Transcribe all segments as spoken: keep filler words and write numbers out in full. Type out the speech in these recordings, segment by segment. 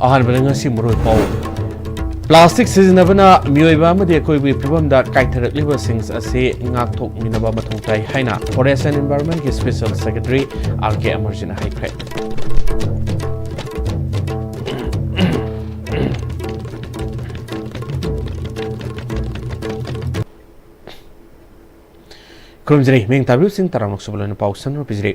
ꯑꯍꯥꯟꯕꯗ ꯉꯁꯤ ꯃꯔꯨꯑꯣꯏ ꯄꯥꯎ꯫ ꯄ꯭ꯂꯥꯁꯇꯤꯛ ꯁꯤꯖꯤꯟꯅꯕꯅ ꯃꯤꯑꯣꯏꯕ ꯑꯃꯗꯤ ꯑꯀꯣꯏꯕꯒꯤ ꯐꯤꯕꯝꯗ ꯀꯥꯏꯊꯔꯛꯂꯤꯕꯁꯤꯡ ꯑꯁꯤ ꯉꯥꯛꯊꯣꯛꯃꯤꯟꯅꯕ ꯃꯊꯧ ꯇꯥꯏ ꯍꯥꯏꯅ Forest and Environment ꯀꯤ Special Secretary R K ꯑꯃꯔꯖꯤꯠꯅ ꯍꯥꯏꯈ꯭ꯔꯦ꯫ ꯈꯨꯔꯨꯝꯖꯔꯤ꯫ ꯃꯤꯡ ꯇꯥꯕꯤꯕꯁꯤꯡ ꯇꯔꯥꯃꯛ ꯁꯨꯕ ꯂꯣꯏꯅ ꯄꯥꯎ ꯁꯟꯗꯣꯛꯅ ꯄꯤꯖꯔꯤ꯫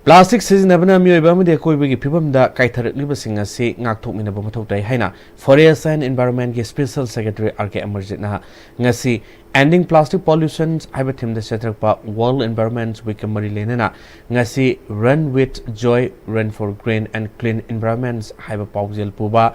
ꯄ꯭ꯂꯥꯁꯇꯤꯛ ꯁꯤꯖꯤꯟꯅꯕꯅ ꯃꯤꯑꯣꯏꯕ ꯑꯃꯗꯤ ꯑꯀꯣꯏꯕꯒꯤ ꯐꯤꯕꯝꯗ ꯀꯥꯏꯊꯔꯛꯂꯤꯕꯁꯤꯡ ꯑꯁꯤ ꯉꯥꯛꯊꯣꯛꯃꯤꯟꯅꯕ ꯃꯊꯧ ꯇꯥꯏ ꯍꯥꯏꯅ Forest and Environment ꯀꯤ Special Secretary R K ꯑꯃꯔꯖꯤꯠꯅ ꯉꯁꯤ Ending Plastic Pollution ꯍꯥꯏꯕ theme ꯗ ꯆꯠꯊꯔꯛꯄ World Environment Week ꯀ ꯃꯔꯤ ꯂꯩꯅꯅ ꯉꯁꯤ Run with Joy, Run for Green and Clean Environments ꯍꯥꯏꯕ ꯄꯥꯎꯖꯦꯜ ꯄꯨꯕ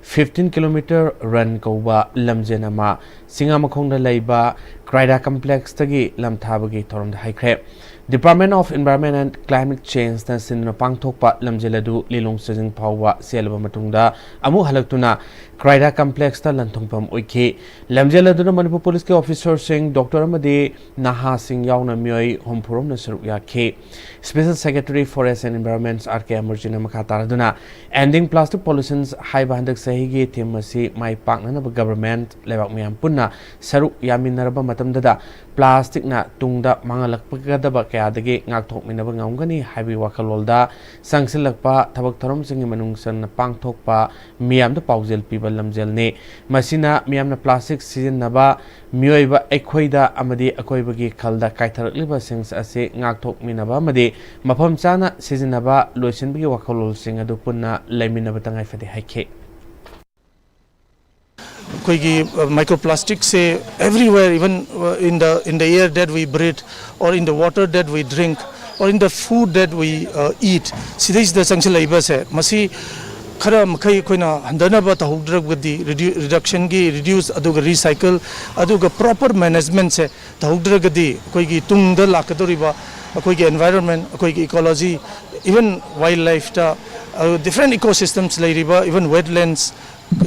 fifteen kilometer run ꯀꯧꯕ ꯂꯝꯖꯦꯜ ꯑꯃ ꯆꯤꯡꯉꯥꯃꯈꯣꯡꯗ ꯂꯩꯕ Crida Complex ꯇꯒꯤ ꯂꯝꯊꯥꯕꯒꯤ ꯊꯧꯔꯝꯗ ꯍꯥꯏꯈ꯭ꯔꯦ꯫ Department of Environment and Climate Change ꯅ ꯁꯤꯟꯗꯨꯅ ꯄꯥꯡꯊꯣꯛꯄ ꯂꯝꯖꯦꯜ ꯑꯗꯨ ꯂꯤꯂꯣꯡ ꯆꯥꯖꯤꯡ ꯐꯥꯎꯕ ꯆꯦꯜꯂꯕ ꯃꯇꯨꯡꯗ ꯑꯃꯨꯛ ꯍꯜꯂꯛꯇꯨꯅ Crida Complex ꯇ ꯂꯟꯊꯨꯡꯐꯝ ꯑꯣꯏꯈꯤ꯫ ꯂꯝꯖꯦꯜ ꯑꯗꯨꯗ ꯃꯅꯤꯄꯨꯔ ꯄꯨꯂꯤꯁꯀꯤ officer ꯁꯤꯡ, doctor ꯑꯃꯗꯤ ꯅꯍꯥꯁꯤꯡ ꯌꯥꯎꯅ ꯃꯤꯑꯣꯏ ꯍꯨꯝꯐꯨꯔꯣꯝꯅ ꯁꯔꯨꯛ ꯌꯥꯈꯤ꯫ Special Secretary Forest and Environment R K ꯑꯃꯔꯖꯤꯠꯅ ꯃꯈꯥ ꯇꯥꯔꯗꯨꯅ Ending Plastic Pollution ꯍꯥꯏꯕ ꯍꯟꯗꯛ ꯆꯍꯤꯒꯤ theme ꯑꯁꯤ ꯃꯥꯏ ꯄꯥꯛꯅꯅꯕ government, ꯂꯩꯕꯥꯛ ꯃꯤꯌꯥꯝ ꯄꯨꯟꯅ ꯁꯔꯨꯛ ꯌꯥꯃꯤꯟꯅꯔꯕ ꯃꯇꯝꯗꯗ plastic ꯅ ꯇꯨꯡꯗ ꯃꯥꯡꯍꯜꯂꯛꯀꯗꯕ ꯀꯌꯥꯗꯒꯤ ꯉꯥꯛꯊꯣꯛꯃꯤꯟꯅꯕ ꯉꯝꯒꯅꯤ ꯍꯥꯏꯕꯒꯤ ꯋꯥꯈꯜꯂꯣꯟꯗ ꯆꯪꯁꯤꯜꯂꯛꯄ ꯊꯕꯛ ꯊꯧꯔꯝꯁꯤꯡꯒꯤ ꯃꯅꯨꯡ ꯆꯟꯅ ꯄꯥꯡꯊꯣꯛꯄ ꯃꯤꯌꯥꯝꯗ ꯄꯥꯎꯖꯦꯜ ꯄꯤꯕ ꯂꯝꯖꯦꯜꯅꯤ꯫ ꯃꯁꯤꯅ ꯃꯤꯌꯥꯝꯅ plastic ꯁꯤꯖꯤꯟꯅꯕ, ꯃꯤꯑꯣꯏꯕ ꯑꯩꯈꯣꯏꯗ ꯑꯃꯗꯤ ꯑꯀꯣꯏꯕꯒꯤ ꯈꯜꯗ ꯀꯥꯏꯊꯔꯛꯂꯤꯕꯁꯤꯡ ꯑꯁꯤ ꯉꯥꯛꯊꯣꯛꯃꯤꯟꯅꯕ ꯑꯃꯗꯤ ꯃꯐꯝ ꯆꯥꯅ ꯁꯤꯖꯤꯟꯅꯕ ꯂꯣꯏꯁꯤꯟꯕꯒꯤ ꯋꯥꯈꯜꯂꯣꯟꯁꯤꯡ ꯑꯗꯨ ꯄꯨꯟꯅ ꯂꯩꯃꯤꯟꯅꯕ ꯇꯉꯥꯏ ꯐꯗꯦ ꯍꯥꯏꯈꯤ꯫ ꯑꯩꯈꯣꯏꯒꯤ, ꯑ, microplastic say everywhere, even, uh, in the, in the air that we breathe, or in the water that we drink, or in the food that we, uh, eat, ꯁꯤꯗꯩꯁꯤꯗ ꯆꯪꯁꯤꯜꯂꯛꯏꯕꯁꯦ, ꯃꯁꯤ ꯈꯔ ꯃꯈꯩ ꯑꯩꯈꯣꯏꯅ ꯍꯟꯊꯅꯕ ꯇꯧꯍꯧꯗ꯭ꯔꯒꯗꯤ, redu-, reduction ꯒꯤ reduce, ꯑꯗꯨꯒ recycle, ꯑꯗꯨꯒ proper management ꯁꯦ ꯇꯧꯍꯧꯗ꯭ꯔꯒꯗꯤ, ꯑꯩꯈꯣꯏꯒꯤ ꯇꯨꯡꯗ ꯂꯥꯛꯀꯗꯧꯔꯤꯕ ꯑꯩꯈꯣꯏꯒꯤ environment, ꯑꯩꯈꯣꯏꯒꯤ ecology, even wildlife ꯇ, ꯑ, different ecosystems ꯂꯩꯔꯤꯕ, even wetlands,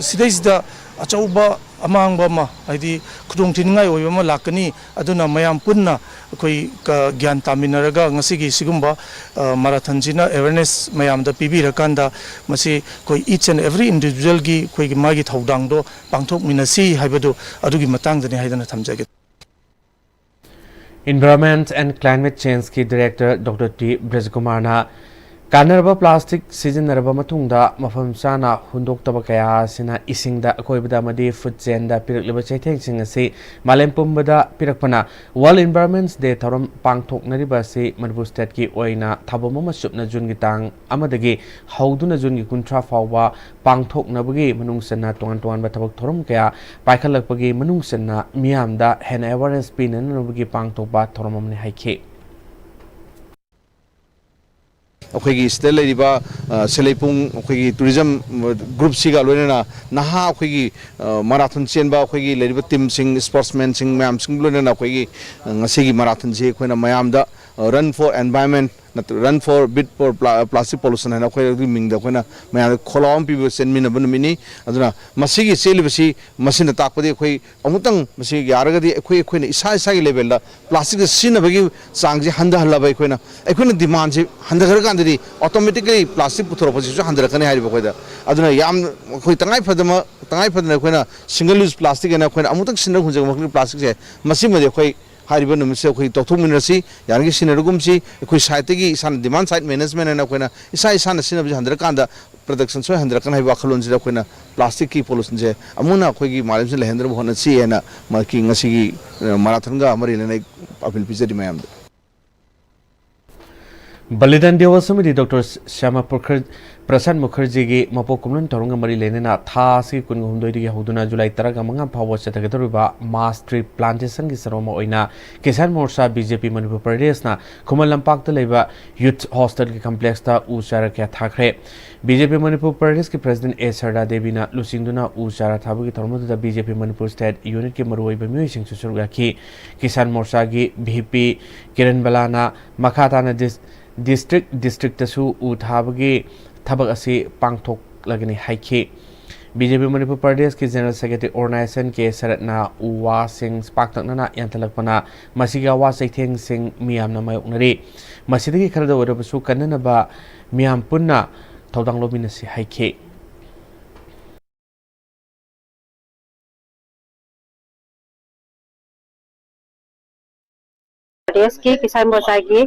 ꯁꯤꯗꯩꯁꯤꯗ ꯑꯆꯧꯕ ꯑꯃꯥꯡꯕ ꯑꯃ, ꯍꯥꯏꯗꯤ ꯈꯨꯗꯣꯡ ꯊꯤꯅꯤꯡꯉꯥꯏ ꯑꯣꯏꯕ ꯑꯃ ꯂꯥꯛꯀꯅꯤ꯫ ꯑꯗꯨꯅ ꯃꯌꯥꯝ ꯄꯨꯟꯅ ꯑꯩꯈꯣꯏ ꯀ-, ꯒ꯭ꯌꯥꯟ ꯇꯥꯃꯤꯟꯅꯔꯒ ꯉꯁꯤꯒꯤ ꯁꯤꯒꯨꯝꯕ, ꯑ, ꯃꯔꯥꯊꯟꯁꯤꯅ awareness ꯃꯌꯥꯝꯗ ꯄꯤꯕꯤꯔꯀꯥꯟꯗ ꯃꯁꯤ ꯑꯩꯈꯣꯏ each and every individualꯒꯤ ꯑꯩꯈꯣꯏꯒꯤ ꯃꯥꯒꯤ ꯊꯧꯗꯥꯡꯗꯣ ꯄꯥꯡꯊꯣꯛꯃꯤꯟꯅꯁꯤ ꯍꯥꯏꯕꯗꯨ ꯑꯗꯨꯒꯤ ꯃꯇꯥꯡꯗꯅꯤ ꯍꯥꯏꯗꯅ ꯊꯝꯖꯒꯦ꯫ Environment and Climate Changeꯀꯤ Director Doctor ꯇꯤ ꯕ꯭ꯔꯖꯀꯨꯃꯥꯔꯅ ꯀꯥꯟꯅꯔꯕ plastic ꯁꯤꯖꯤꯟꯅꯔꯕ ꯃꯇꯨꯡꯗ ꯃꯐꯝ ꯆꯥꯅ ꯍꯨꯟꯗꯣꯛꯇꯕ ꯀꯌꯥ ꯑꯁꯤꯅ ꯏꯁꯤꯡꯗ, ꯑꯀꯣꯏꯕꯗ ꯑꯃꯗꯤ food chainꯗ ꯄꯤꯔꯛꯂꯤꯕ ꯆꯩꯊꯦꯡꯁꯤꯡ ꯑꯁꯤ ꯃꯥꯂꯦꯝ ꯄꯨꯝꯕꯗ ꯄꯤꯔꯛꯄꯅ World Environment Day ꯊꯧꯔꯝ ꯄꯥꯡꯊꯣꯛꯅꯔꯤꯕ ꯑꯁꯤ ꯃꯅꯤꯄꯨꯔ stateꯀꯤ ꯑꯣꯏꯅ ꯊꯧꯔꯝ ꯑꯃ ꯆꯨꯞꯅ Juneꯒꯤ ꯇꯥꯡ ꯑꯃꯗꯒꯤ ꯍꯧꯗꯨꯅ Juneꯒꯤ ꯀꯨꯟꯊ꯭ꯔꯥ ꯐꯥꯎꯕ ꯄꯥꯡꯊꯣꯛꯅꯕꯒꯤ ꯃꯅꯨꯡ ꯆꯟꯅ ꯇꯣꯉꯥꯟ ꯇꯣꯉꯥꯟꯕ ꯊꯕꯛ ꯊꯧꯔꯝ ꯀꯌꯥ ꯄꯥꯏꯈꯠꯂꯛꯄꯒꯤ ꯃꯅꯨꯡ ꯆꯟꯅ ꯃꯤꯌꯥꯝꯗ ꯍꯦꯟꯅ awareness ꯄꯤꯅꯅꯕꯒꯤ ꯄꯥꯡꯊꯣꯛꯄ ꯊꯧꯔꯝ ꯑꯃꯅꯤ ꯍꯥꯏꯈꯤ꯫ ꯑꯩꯈꯣꯏꯒꯤ ꯁꯤꯗ ꯂꯩꯔꯤꯕ, ꯑ, ꯁꯦꯂꯩꯄꯨꯡ ꯑꯩꯈꯣꯏꯒꯤ tourism groupꯁꯤꯒ ꯂꯣꯏꯅꯅ ꯅꯍꯥ ꯑꯩꯈꯣꯏꯒꯤ, ꯑ, marathon ꯆꯦꯟꯕ ꯑꯩꯈꯣꯏꯒꯤ ꯂꯩꯔꯤꯕ teamꯁꯤꯡ, sportsmanꯁꯤꯡ ꯃꯌꯥꯝꯁꯤꯡ ꯂꯣꯏꯅꯅ ꯑꯩꯈꯣꯏꯒꯤ, ꯑ, ꯉꯁꯤꯒꯤ marathonꯁꯤ ꯑꯩꯈꯣꯏꯅ ꯃꯌꯥꯝꯗ, ꯑ, Run for Environment ꯅꯠꯇ꯭ꯔ-, Run for Beat for Pla-, Plastic Pollution ꯍꯥꯏꯅ ꯑꯩꯈꯣꯏ ꯑꯗꯨꯒꯤ ꯃꯤꯡꯗ ꯑꯩꯈꯣꯏꯅ ꯃꯌꯥꯝꯗ ꯈꯣꯜꯂꯥꯎ ꯑꯃ ꯄꯤꯕ ꯆꯦꯟꯃꯤꯟꯅꯕ ꯅꯨꯃꯤꯠꯅꯤ꯫ ꯑꯗꯨꯅ ꯃꯁꯤꯒꯤ ꯆꯦꯜꯂꯤꯕꯁꯤ ꯃꯁꯤꯅ ꯇꯥꯛꯄꯗꯤ ꯑꯩꯈꯣꯏ ꯑꯃꯨꯛꯇꯪ ꯃꯁꯤ ꯌꯥꯔꯒꯗꯤ ꯑꯩꯈꯣꯏ, ꯑꯩꯈꯣꯏꯅ ꯏꯁꯥ ꯏꯁꯥꯒꯤ levelꯗ plasticꯁꯦ ꯁꯤꯖꯤꯟꯅꯕꯒꯤ ꯆꯥꯡꯁꯦ ꯍꯟꯊꯍꯜꯂꯕ ꯑꯩꯈꯣꯏꯅ, ꯑꯩꯈꯣꯏꯅ demandꯁꯦ ꯍꯟꯊꯈ꯭ꯔꯀꯥꯟꯗꯗꯤ automatically plastic ꯄꯨꯊꯣꯔꯛꯄꯁꯤꯁꯨ ꯍꯟꯊꯔꯛꯀꯅꯤ ꯍꯥꯏꯔꯤꯕ ꯑꯩꯈꯣꯏꯗ꯫ ꯑꯗꯨꯅ ꯌꯥꯝ ꯑꯩꯈꯣꯏ ꯇꯉꯥꯏ ꯐꯗꯅ, ꯇꯉꯥꯏ ꯐꯗꯅ ꯑꯩꯈꯣꯏꯅ single use plastic ꯍꯥꯏꯅ ꯑꯩꯈꯣꯏꯅ ꯑꯃꯨꯛꯇꯪ ꯁꯤꯖꯤꯟꯅ ꯍꯨꯟꯖꯕ ꯃꯈꯜꯒꯤ plasticꯁꯦ ꯃꯁꯤꯃꯗꯤ ꯑꯩꯈꯣꯏ ꯍꯥꯏꯔꯤꯕ ꯅꯨꯃꯤꯠꯁꯦ ꯑꯩꯈꯣꯏ ꯇꯧꯊꯣꯛꯃꯤꯟꯅꯔꯁꯤ, ꯌꯥꯔꯤꯈꯩ ꯁꯤꯟꯅꯔꯒꯨꯝꯁꯤ꯫ ꯑꯩꯈꯣꯏ sideꯇꯒꯤ ꯏꯁꯥꯅ demand side management ꯍꯥꯏꯅ ꯑꯩꯈꯣꯏꯅ ꯏꯁꯥ ꯏꯁꯥꯅ ꯁꯤꯖꯤꯟꯅꯕꯁꯦ ꯍꯟꯊꯔꯀꯥꯟꯗ production ꯁꯣꯏ ꯍꯟꯊꯔꯛꯀꯅꯤ ꯍꯥꯏꯕ ꯋꯥꯈꯜꯂꯣꯟꯁꯤꯗ ꯑꯩꯈꯣꯏꯅ plasticꯀꯤ pollutionꯁꯦ ꯑꯃꯨꯛ ꯍꯟꯅ ꯑꯩꯈꯣꯏꯒꯤ ꯃꯥꯂꯦꯝꯁꯤꯗ ꯂꯩꯍꯟꯗꯅꯕ ꯍꯣꯠꯅꯁꯤ ꯍꯥꯏꯅ ꯃꯍꯥꯛꯀꯤ ꯉꯁꯤꯒꯤ, ꯑ, marathonꯒ ꯃꯔꯤ ꯂꯩꯅꯅ ꯑꯩ appeal ꯄꯤꯖꯔꯤ ꯃꯌꯥꯝꯗ꯫ ꯕꯂꯤꯗꯥꯟ ꯗꯤꯋꯁ ꯑꯃꯗꯤ ꯗꯣꯛꯇꯔ ꯁ꯭ꯌꯥꯃꯥ ꯄ꯭ꯔꯈꯔ-, ꯄ꯭ꯔꯁꯥꯗ ꯃꯨꯈꯔꯖꯤꯒꯤ ꯃꯄꯣꯛ ꯀꯨꯝꯂꯣꯟ ꯊꯧꯔꯝꯒ ꯃꯔꯤ ꯂꯩꯅꯅ ꯊꯥ ꯑꯁꯤꯒꯤ ꯀꯨꯟꯍꯨꯝꯗꯣꯏꯗꯒꯤ ꯍꯧꯗꯨꯅ ꯖꯨꯂꯥꯏ ꯇꯔꯥꯃꯉꯥ ꯐꯥꯎꯕ ꯆꯠꯊꯒꯗꯧꯔꯤꯕ mass tree plantationꯒꯤ ꯁꯔꯨꯛ ꯑꯃ ꯑꯣꯏꯅ ꯀꯤꯁꯥꯟ ꯃꯣꯔꯆꯥ, ꯕꯤ ꯖꯦ ꯄꯤ ꯃꯅꯤꯄꯨꯔ ꯄ꯭ꯔꯗꯦꯁꯅ ꯈꯨꯃꯟ ꯂꯝꯄꯥꯛꯇ ꯂꯩꯕ youth hostelꯒꯤ complexꯇ ꯎ ꯆꯥꯔ ꯀꯌꯥ ꯊꯥꯈ꯭ꯔꯦ꯫ ꯕꯤ ꯖꯦ ꯄꯤ ꯃꯅꯤꯄꯨꯔ ꯄ꯭ꯔꯗꯦꯁꯀꯤ president ꯑꯦ ꯁꯔꯗꯥ ꯗꯦꯕꯤꯅ ꯂꯨꯆꯤꯡꯗꯨꯅ ꯎ ꯆꯥꯔ ꯊꯥꯕꯒꯤ ꯊꯧꯔꯝ ꯑꯗꯨꯗ ꯕꯤ ꯖꯦ ꯄꯤ ꯃꯅꯤꯄꯨꯔ state unitꯀꯤ ꯃꯔꯨꯑꯣꯏꯕ ꯃꯤꯑꯣꯏꯁꯤꯡꯁꯨ ꯁꯔꯨꯛ ꯌꯥꯈꯤ꯫ ꯀꯤꯁꯥꯟ ꯃꯣꯔꯆꯥꯒꯤ ꯚꯤ ꯄꯤ ꯀꯤꯔꯟ ꯕꯂꯥꯅ ꯃꯈꯥ ꯇꯥꯅ ꯗꯤꯁ-, district districtꯇꯁꯨ ꯎ ꯊꯥꯕꯒꯤ ꯊꯕꯛ ꯑꯁꯤ ꯄꯥꯡꯊꯣꯛꯂꯒꯅꯤ ꯍꯥꯏꯈꯤ꯫ ꯕꯤ ꯖꯦ ꯄꯤ ꯃꯅꯤꯄꯨꯔ ꯄ꯭ꯔꯗꯦꯁꯀꯤ ꯖꯦꯅꯔꯦꯜ ꯁꯦꯀ꯭ꯔꯦꯇꯔꯤ ꯑꯣꯔꯒꯅꯥꯏꯖꯦꯁꯟ ꯀꯦ ꯁꯔꯠꯅ ꯎ ꯋꯥꯁꯤꯡ ꯄꯥꯛꯇꯛꯅꯅ ꯌꯥꯟꯊꯠꯂꯛꯄꯅ ꯃꯁꯤꯒꯤ ꯑꯋꯥ ꯆꯩꯊꯦꯡꯁꯤꯡ ꯃꯤꯌꯥꯝꯅ ꯃꯥꯌꯣꯛꯅꯔꯤ꯫ ꯃꯁꯤꯗꯒꯤ ꯈꯔꯗ ꯑꯣꯏꯔꯕꯁꯨ ꯀꯟꯅꯅꯕ ꯃꯤꯌꯥꯝ ꯄꯨꯟꯅ ꯊꯧꯗꯥꯡ ꯂꯧꯃꯤꯟꯅꯁꯤ ꯍꯥꯏꯈꯤ꯫ ꯄ꯭ꯔꯗꯦꯁꯀꯤ ꯀꯤꯁꯥꯟ ꯃꯣꯔꯆꯥꯒꯤ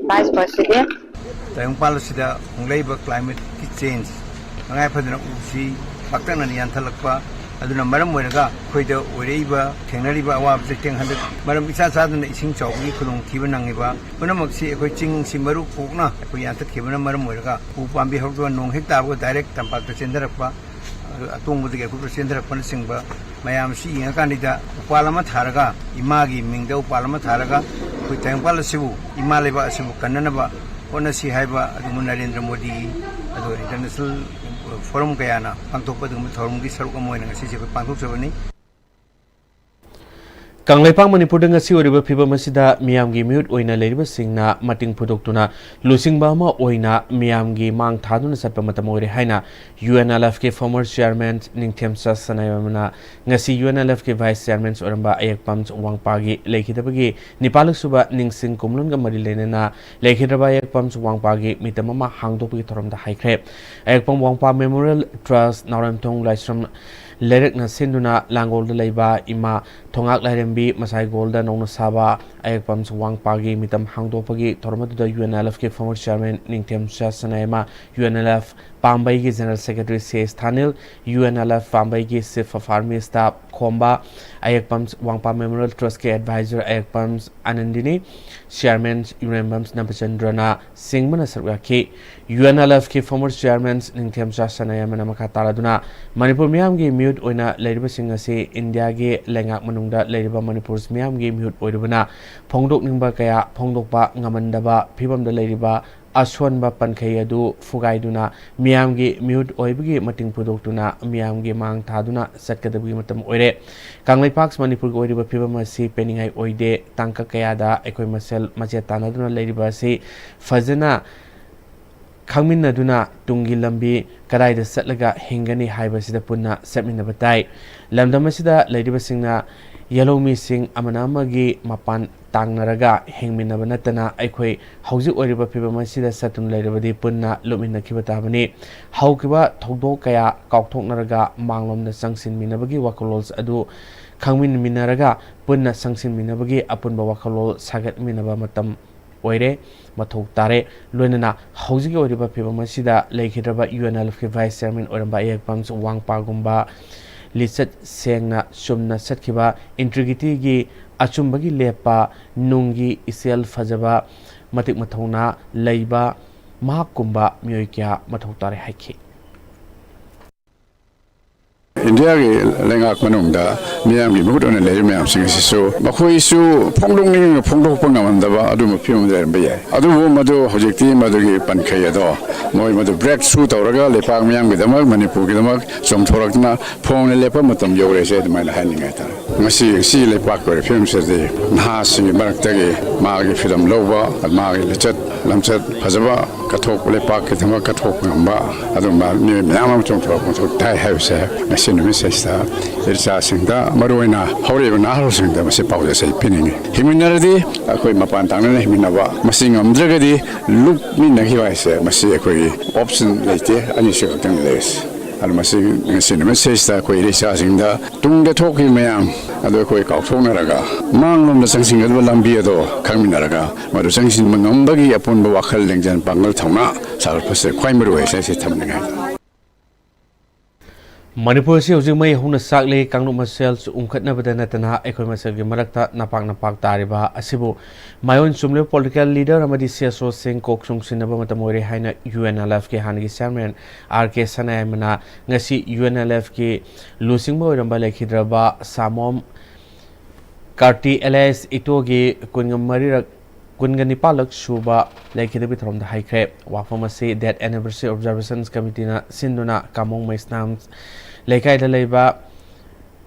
ꯚꯥꯏꯁ ꯄ꯭ꯔꯁꯤꯗꯦꯟ꯫ ꯇꯥꯏꯕꯪꯄꯥꯟ ꯑꯁꯤꯗ ꯍꯣꯡꯂꯛꯏꯕ ꯀ꯭ꯂꯥꯏꯃꯦꯠꯀꯤ ꯆꯦꯟꯖ, ꯇꯉꯥꯏ ꯐꯗꯅ ꯎꯁꯤ ꯄꯥꯛꯇꯛꯅꯅ ꯌꯥꯟꯊꯠꯂꯛꯄ ꯑꯗꯨꯅ ꯃꯔꯝ ꯑꯣꯏꯔꯒ ꯑꯩꯈꯣꯏꯗ ꯑꯣꯏꯔꯛꯏꯕ, ꯊꯦꯡꯅꯔꯤꯕ ꯑꯋꯥꯕ ꯆꯩꯊꯦꯡ, ꯍꯟꯗꯛ ꯃꯔꯝ ꯏꯆꯥ ꯆꯥꯗꯅ ꯏꯁꯤꯡ ꯆꯥꯎꯕꯒꯤ ꯈꯨꯗꯣꯡꯊꯤꯕ ꯅꯪꯉꯤꯕ ꯄꯨꯝꯅꯃꯛꯁꯤ ꯑꯩꯈꯣꯏ ꯆꯤꯡꯁꯤ ꯃꯔꯨ ꯀꯣꯛꯅ ꯑꯩꯈꯣꯏ ꯌꯥꯟꯊꯠꯈꯤꯕꯅ ꯃꯔꯝ ꯑꯣꯏꯔꯒ ꯎ ꯄꯥꯝꯕꯤ ꯍꯧꯔꯛꯇꯕ, ꯅꯣꯡ ꯍꯦꯛ ꯇꯥꯕꯒ ꯗꯥꯏꯔꯦꯛ ꯇꯝꯄꯥꯛꯇ ꯆꯦꯟꯊꯔꯛꯄ, ꯑꯗꯨ ꯑꯇꯣꯡꯕꯗꯒꯤ ꯑꯀꯨꯠꯄ ꯆꯦꯟꯊꯔꯛꯄꯅꯆꯤꯡꯕ ꯃꯌꯥꯝꯁꯤ ꯌꯦꯡꯉꯀꯥꯟꯗ ꯎꯄꯥꯜ ꯑꯃ ꯊꯥꯔꯒ, ꯏꯃꯥꯒꯤ ꯃꯤꯡꯗ ꯎꯄꯥꯜ ꯑꯃ ꯊꯥꯔꯒ ꯑꯩꯈꯣꯏ ꯇꯥꯏꯕꯪꯄꯥꯟ ꯑꯁꯤꯕꯨ, ꯏꯃꯥ ꯂꯩꯕꯥꯛ ꯑꯁꯤꯕꯨ ꯀꯟꯅꯅꯕ ꯍꯣꯠꯅꯁꯤ ꯍꯥꯏꯕ ꯑꯗꯨꯒꯨꯝꯕ ꯅꯔꯦꯟꯗ꯭ꯔ ꯃꯣꯗꯤ ꯑꯗꯨꯒ ꯏꯟꯇꯔꯅꯦꯁꯅꯦꯜ ꯐꯣꯔꯝ ꯀꯌꯥꯅ ꯄꯥꯡꯊꯣꯛꯄ ꯑꯗꯨꯒꯨꯝꯕ ꯊꯧꯔꯝꯒꯤ ꯁꯔꯨꯛ ꯑꯃ ꯑꯣꯏꯅ ꯉꯁꯤꯁꯦ ꯑꯩꯈꯣꯏ ꯄꯥꯡꯊꯣꯛꯆꯕꯅꯤ꯫ ꯀꯪꯂꯩꯄꯥꯛ ꯃꯅꯤꯄꯨꯔꯗ ꯉꯁꯤ ꯑꯣꯏꯔꯤꯕ ꯐꯤꯕꯝ ꯑꯁꯤꯗ ꯃꯤꯌꯥꯝꯒꯤ ꯃꯤꯍꯨꯠ ꯑꯣꯏꯅ ꯂꯩꯔꯤꯕꯁꯤꯡꯅ ꯃꯇꯦꯡ ꯄꯨꯊꯣꯛꯇꯨꯅ ꯂꯨꯆꯤꯡꯕ ꯑꯃ ꯑꯣꯏꯅ ꯃꯤꯌꯥꯝꯒꯤ ꯃꯥꯡ ꯊꯥꯗꯨꯅ ꯆꯠꯄ ꯃꯇꯝ ꯑꯣꯏꯔꯦ ꯍꯥꯏꯅ ꯌꯨ ꯑꯦꯟ ꯑꯦꯜ ꯑꯦꯐꯀꯤ ꯐꯣꯔꯃꯔ ꯆꯤꯌꯥꯔꯃꯦꯟ ꯅꯤꯡꯊꯦꯝꯆꯥ ꯁꯅꯥꯌꯥꯝꯅ ꯉꯁꯤ ꯌꯨ ꯑꯦꯟ ꯑꯦꯜ ꯑꯦꯐꯀꯤ ꯚꯥꯏꯁ ꯆꯤꯌꯥꯔꯃꯦꯟ ꯑꯣꯏꯔꯝꯕ ꯑꯌꯦꯛꯄꯝ ꯋꯥꯡꯄꯥꯒꯤ ꯂꯩꯈꯤꯗꯕꯒꯤ ꯅꯤꯄꯥꯜꯂꯛ ꯁꯨꯕ ꯅꯤꯡꯁꯤꯡ ꯀꯨꯝꯂꯣꯟꯒ ꯃꯔꯤ ꯂꯩꯅꯅ ꯂꯩꯈꯤꯗ꯭ꯔꯕ ꯑꯌꯦꯛꯄꯝ ꯋꯥꯡꯄꯥꯒꯤ ꯃꯤꯇꯝ ꯑꯃ ꯍꯥꯡꯗꯣꯛꯄꯒꯤ ꯊꯧꯔꯝꯗ ꯍꯥꯏꯈ꯭ꯔꯦ꯫ ꯑꯌꯦꯛꯄꯝ ꯋꯥꯡꯄꯥ ꯃꯦꯃꯣꯔꯤꯌꯦꯜ ꯇ꯭ꯔꯁ, ꯅꯥꯎꯔꯦꯝꯊꯣꯡ ꯂꯥꯏꯁ꯭ꯔꯝ ꯂꯩꯔꯛꯅ ꯁꯤꯟꯗꯨꯅ ꯂꯥꯡꯒꯣꯜꯗ ꯂꯩꯕ ꯏꯃꯥ ꯊꯣꯉꯥꯛ ꯂꯥꯏꯔꯦꯝꯕꯤ ꯃꯁꯥꯏꯒꯣꯜꯗ ꯅꯧꯅ ꯁꯥꯕ ꯑꯌꯦꯛꯄꯝ ꯋꯥꯡꯄꯥꯒꯤ ꯃꯤꯇꯝ ꯍꯥꯡꯗꯣꯛꯄꯒꯤ ꯊꯧꯔꯝ ꯑꯗꯨꯗ ꯌꯨ ꯑꯦꯟ ꯑꯦꯜ ꯑꯦꯐꯀꯤ former chairman Ningthemcha Sanayaima, U N L F ꯄꯥꯝꯕꯩꯒꯤ general secretary C S Thanil, U N L F ꯄꯥꯝꯕꯩꯒꯤ ꯆꯤꯐ ꯑꯣꯐ ꯑꯥꯔꯃꯤ ꯁ꯭ꯇꯥꯐ ꯈꯣꯝꯕ, ꯑꯌꯦꯛꯄꯝ ꯋꯥꯡꯄꯥ ꯃꯦꯃꯣꯔꯤꯌꯦꯜ ꯇ꯭ꯔꯁꯀꯤ ꯑꯦꯗꯚꯥꯏꯖꯔ ꯑꯌꯦꯛꯄꯝ ꯑꯅꯟꯗꯤꯅꯤ, ꯆꯤꯌꯥꯔꯃꯦꯟ ꯏꯔꯦꯝꯕꯝ ꯅꯕꯆꯟꯗ꯭ꯔꯅ ꯆꯤꯡꯕꯅ ꯁꯔꯨꯛ ꯌꯥꯈꯤ꯫ ꯌꯨ ꯑꯦꯟ ꯑꯦꯜ ꯑꯦꯐꯀꯤ ꯐꯣꯔꯃꯔ ꯆꯤꯌꯥꯔꯃꯦꯟ ꯅꯤꯡꯊꯦꯝꯆꯥ ꯁꯅꯥꯌꯥꯝꯅ ꯃꯈꯥ ꯇꯥꯔꯗꯨꯅ ꯃꯅꯤꯄꯨꯔ ꯃꯤꯌꯥꯝꯒꯤ ꯃꯤꯍꯨꯠ ꯑꯣꯏꯅ ꯂꯩꯔꯤꯕꯁꯤꯡ ꯑꯁꯤ ꯏꯟꯗꯤꯌꯥꯒꯤ ꯂꯩꯉꯥꯛ ꯃꯅꯨꯡꯗ ꯂꯩꯔꯤꯕ ꯃꯅꯤꯄꯨꯔ ꯃꯤꯌꯥꯝꯒꯤ ꯃꯤꯍꯨꯠ ꯑꯣꯏꯔꯨꯕꯅ ꯐꯣꯡꯗꯣꯛꯅꯤꯡꯕ ꯀꯌꯥ ꯐꯣꯡꯗꯣꯛꯄ ꯉꯝꯍꯟꯗꯕ ꯐꯤꯕꯝꯗ ꯂꯩꯔꯤꯕ ꯑꯁꯣꯟꯕ ꯄꯟꯈꯩ ꯑꯗꯨ ꯐꯨꯒꯥꯏꯗꯨꯅ ꯃꯤꯌꯥꯝꯒꯤ ꯃꯤꯍꯨꯠ ꯑꯣꯏꯕꯒꯤ ꯃꯇꯦꯡ ꯄꯨꯊꯣꯛꯇꯨꯅ ꯃꯤꯌꯥꯝꯒꯤ ꯃꯥꯡ ꯊꯥꯗꯨꯅ ꯆꯠꯀꯗꯕꯒꯤ ꯃꯇꯝ ꯑꯣꯏꯔꯦ꯫ ꯀꯪꯂꯩꯄꯥꯛ ꯃꯅꯤꯄꯨꯔꯒꯤ ꯑꯣꯏꯔꯤꯕ ꯐꯤꯕꯝ ꯑꯁꯤ ꯄꯦꯟꯅꯤꯡꯉꯥꯏ ꯑꯣꯏꯗꯦ꯫ ꯇꯥꯡꯀꯛ ꯀꯌꯥꯗ ꯑꯩꯈꯣꯏ ꯃꯁꯦꯜ ꯃꯆꯦꯠ ꯇꯥꯟꯅꯗꯨꯅ ꯂꯩꯔꯤꯕ ꯑꯁꯤ ꯐꯖꯅ ꯈꯪꯃꯤꯟꯅꯗꯨꯅ ꯇꯨꯡꯒꯤ ꯂꯝꯕꯤ ꯀꯗꯥꯏꯗ ꯆꯠꯂꯒ ꯍꯤꯡꯒꯅꯤ ꯍꯥꯏꯕꯁꯤꯗ ꯄꯨꯟꯅ ꯆꯠꯃꯤꯟꯅꯕ ꯇꯥꯏ꯫ ꯂꯝꯗꯝ ꯑꯁꯤꯗ ꯂꯩꯔꯤꯕꯁꯤꯡꯅ ꯌꯦꯜꯍꯧꯃꯤꯁꯤꯡ ꯑꯃꯅ ꯑꯃꯒꯤ ꯃꯄꯥꯟ ꯇꯥꯡꯅꯔꯒ ꯍꯤꯡꯃꯤꯟꯅꯕ ꯅꯠꯇꯅ ꯑꯩꯈꯣꯏ ꯍꯧꯖꯤꯛ ꯑꯣꯏꯔꯤꯕ ꯐꯤꯕꯝ ꯑꯁꯤꯗ ꯆꯠꯇꯨꯅ ꯂꯩꯔꯕꯗꯤ ꯄꯨꯟꯅ ꯂꯨꯞꯃꯤꯟꯅꯈꯤꯕ ꯇꯥꯕꯅꯤ꯫ ꯍꯧꯈꯤꯕ ꯊꯧꯗꯣꯛ ꯀꯌꯥ ꯀꯥꯎꯊꯣꯛꯅꯔꯒ ꯃꯥꯡꯂꯣꯝꯗ ꯆꯪꯁꯤꯟꯃꯤꯟꯅꯕꯒꯤ ꯋꯥꯈꯜꯂꯣꯟ ꯑꯗꯨ ꯈꯪꯃꯤꯟꯃꯤꯟꯅꯔꯒ ꯄꯨꯟꯅ ꯆꯪꯁꯤꯟꯃꯤꯟꯅꯕꯒꯤ ꯑꯄꯨꯟꯕ ꯋꯥꯈꯜꯂꯣꯟ ꯁꯥꯒꯠꯃꯤꯟꯅꯕ ꯃꯇꯝ ꯑꯣꯏꯔꯦ, ꯃꯊꯧ ꯇꯥꯔꯦ꯫ ꯂꯣꯏꯅꯅ ꯍꯧꯖꯤꯛꯀꯤ ꯑꯣꯏꯔꯤꯕ ꯐꯤꯕꯝ ꯑꯁꯤꯗ ꯂꯩꯈꯤꯗ꯭ꯔꯕ ꯌꯨ ꯑꯦꯟ ꯑꯦꯜ ꯑꯦꯐꯀꯤ ꯚꯥꯏꯁ ꯆꯤꯌꯥꯔꯃꯦꯟ ꯑꯣꯏꯔꯝꯕ ꯑꯌꯦꯛꯄꯝ ꯋꯥꯡꯄꯥꯒꯨꯝꯕ ꯂꯤꯆꯠ ꯁꯦꯡꯅ ꯆꯨꯝꯅ ꯆꯠꯈꯤꯕ, ꯏꯟꯇ꯭ꯔꯤꯒꯤꯇꯤꯒꯤ ꯑꯆꯨꯝꯕꯒꯤ ꯂꯦꯞꯄ, ꯅꯨꯡꯒꯤ ꯏꯆꯦꯜ ꯐꯖꯕ, ꯃꯇꯤꯛ ꯃꯊꯧꯅꯥ ꯂꯩꯕ ꯃꯍꯥꯛꯀꯨꯝꯕ ꯃꯤꯑꯣꯏ ꯀꯌꯥ ꯃꯊꯧ ꯇꯥꯔꯦ ꯍꯥꯏꯈꯤ꯫ ꯏꯟꯗꯤꯌꯥꯒꯤ ꯂꯩꯉꯥꯛ ꯃꯅꯨꯡꯗ ꯃꯤꯌꯥꯝꯒꯤ ꯃꯍꯨꯠ ꯑꯣꯏꯅ ꯂꯩꯔꯤꯕ ꯃꯌꯥꯝꯁꯤꯡ ꯑꯁꯤꯁꯨ ꯃꯈꯣꯏꯁꯨ ꯐꯣꯡꯗꯣꯛꯅꯤꯡꯉꯒ ꯐꯣꯡꯗꯣꯛꯄ ꯉꯝꯂꯝꯗꯕ ꯑꯗꯨꯒꯨꯝꯕ ꯐꯤꯕꯝꯗ ꯂꯩꯔꯝꯕ ꯌꯥꯏ꯫ ꯑꯗꯨꯕꯨ ꯃꯗꯨ ꯍꯧꯖꯤꯛꯇꯤ ꯃꯗꯨꯒꯤ ꯄꯟꯈꯩ ꯑꯗꯣ ꯃꯣꯏ ꯃꯗꯨ ꯕ꯭ꯔꯦꯛ ꯊ꯭ꯔꯨ ꯇꯧꯔꯒ ꯂꯩꯄꯥꯛ ꯃꯤꯌꯥꯝꯒꯤꯗꯃꯛ, ꯃꯅꯤꯄꯨꯔꯒꯤꯗꯃꯛ ꯆꯣꯡꯊꯣꯔꯛꯇꯨꯅ ꯐꯣꯡꯅ ꯂꯦꯞꯄ ꯃꯇꯝ ꯌꯧꯔꯦꯁꯦ ꯑꯗꯨꯃꯥꯏꯅ ꯍꯥꯏꯅꯤꯡꯉꯦ ꯍꯥꯏꯇꯥꯔꯦ꯫ ꯉꯁꯤ, ꯉꯁꯤ ꯂꯩꯄꯥꯛꯀꯤ ꯑꯣꯏꯔꯤꯕ ꯐꯤꯕꯝꯁꯤꯗꯗꯤ ꯅꯍꯥꯁꯤꯡꯒꯤ ꯃꯔꯛꯇꯒꯤ ꯃꯥꯒꯤ ꯐ꯭ꯔꯤꯗꯝ ꯂꯧꯕ, ꯃꯥꯒꯤ ꯂꯤꯆꯠ ꯂꯝꯆꯠ ꯐꯖꯕ ꯀꯠꯊꯣꯛꯄ, ꯂꯩꯄꯥꯛꯀꯤꯗꯃꯛ ꯀꯠꯊꯣꯛꯄ ꯉꯝꯕ ꯑꯗꯨꯒꯨꯝꯕ ꯃꯤꯑꯣꯏ ꯃꯌꯥꯝ ꯑꯃ ꯆꯣꯡꯊꯣꯔꯛꯄ ꯃꯊꯧ ꯇꯥꯏ ꯍꯥꯏꯕꯁꯦ ꯉꯁꯤ ꯅꯨꯃꯤꯠꯁꯤꯗꯩꯁꯤꯗ ꯏꯆꯥꯁꯤꯡꯗ, ꯃꯔꯨꯑꯣꯏꯅ ꯍꯧꯔꯛꯏꯕ ꯅꯍꯥꯔꯣꯜꯁꯤꯡꯗ ꯃꯁꯤ ꯄꯥꯎꯖꯦꯜꯁꯦ ꯑꯩ ꯄꯤꯅꯤꯡꯉꯤ꯫ ꯍꯤꯡꯃꯤꯟꯅꯔꯗꯤ ꯑꯩꯈꯣꯏ ꯃꯄꯥꯟ ꯇꯥꯡꯅꯅ ꯍꯤꯡꯃꯤꯟꯅꯕ, ꯃꯁꯤ ꯉꯝꯗ꯭ꯔꯒꯗꯤ ꯂꯨꯞꯃꯤꯟꯅꯈꯤꯕ ꯍꯥꯏꯁꯦ ꯃꯁꯤ ꯑꯩꯈꯣꯏꯒꯤ ꯑꯣꯞꯁꯟ ꯂꯩꯇꯦ, ꯑꯅꯤꯁꯤ ꯈꯛꯇꯪ ꯂꯩꯔꯤꯁꯦ꯫ ꯑꯗꯨ ꯃꯁꯤ ꯉꯁꯤ ꯅꯨꯃꯤꯠꯁꯤꯗꯩꯁꯤꯗ ꯑꯩꯈꯣꯏ ꯏꯆꯥꯁꯤꯡꯗ ꯇꯨꯡꯗ ꯊꯣꯛꯈꯤꯕ ꯃꯌꯥꯝ ꯑꯗꯨ ꯑꯩꯈꯣꯏ ꯀꯥꯎꯊꯣꯛꯅꯔꯒ ꯃꯥꯡꯂꯣꯝꯗ ꯆꯪꯁꯤꯟꯒꯗꯕ ꯂꯝꯕꯤ ꯑꯗꯣ ꯈꯪꯃꯤꯟꯅꯔꯒ ꯃꯗꯨ ꯆꯪꯁꯤꯟꯕ ꯉꯝꯕꯒꯤ ꯑꯄꯨꯟꯕ ꯋꯥꯈꯜ, ꯂꯤꯡꯖꯦꯜ, ꯄꯥꯡꯒꯜ, ꯊꯧꯅꯥ ꯁꯥꯒꯠꯄꯁꯦ ꯈ꯭ꯋꯥꯏ ꯃꯔꯨ ꯑꯣꯏ ꯍꯥꯏꯁꯦ ꯊꯝꯅꯤꯡꯉꯥꯏ꯫ ꯃꯅꯤꯄꯨꯔ ꯑꯁꯤ ꯍꯧꯖꯤꯛ ꯃꯩ ꯍꯧꯅ ꯆꯥꯛꯂꯤ꯫ ꯀꯥꯡꯂꯨꯞ ꯃꯁꯦꯜ ꯎꯪꯈꯠꯅꯕꯗ ꯅꯠꯇꯅ ꯑꯩꯈꯣꯏ ꯃꯁꯦꯜꯒꯤ ꯃꯔꯛꯇ ꯅꯄꯥꯛ ꯅꯄꯥꯛ ꯇꯥꯔꯤꯕ ꯑꯁꯤꯕꯨ ꯃꯥꯏꯑꯣꯟ ꯆꯨꯝꯂꯤꯕ ꯄꯣꯂꯤꯇꯤꯀꯦꯜ ꯂꯤꯗꯔ ꯑꯃꯗꯤ ꯁꯤ ꯑꯦꯁ ꯑꯣꯁꯤꯡ ꯀꯣꯛ ꯆꯨꯡꯁꯤꯟꯅꯕ ꯃꯇꯝ ꯑꯣꯏꯔꯦ ꯍꯥꯏꯅ ꯌꯨ ꯑꯦꯟ ꯑꯦꯜ ꯑꯦꯐꯀꯤ ꯍꯥꯟꯅꯒꯤ ꯆꯤꯌꯥꯔꯃꯦꯟ ꯑꯥꯔ ꯀꯦ ꯁꯅꯥꯌꯥꯏꯃꯅ ꯉꯁꯤ ꯌꯨ ꯑꯦꯟ ꯑꯦꯜ ꯑꯦꯐꯀꯤ ꯂꯨꯆꯤꯡꯕ ꯑꯣꯏꯔꯝꯕ ꯂꯩꯈꯤꯗ꯭ꯔꯕ ꯁꯥꯃꯣꯝ ꯀꯥꯔꯇꯤ ꯑꯦꯂꯥꯏꯁ ꯏꯇꯣꯒꯤ ꯀꯨꯟꯒ ꯃꯔꯤꯔꯛ, ꯀꯨꯟꯒ ꯅꯤꯄꯥꯜꯂꯛ ꯁꯨꯕ ꯂꯩꯈꯤꯗꯕꯒꯤ ꯊꯧꯔꯝꯗ ꯍꯥꯏꯈ꯭ꯔꯦ꯫ ꯋꯥꯐꯝ ꯑꯁꯤ Death Anniversary Observations Committeeꯅ ꯁꯤꯟꯗꯨꯅ ꯀꯥꯃꯣꯡ ꯃꯩꯁꯅꯥꯝ ꯂꯩꯀꯥꯏꯗ ꯂꯩꯕ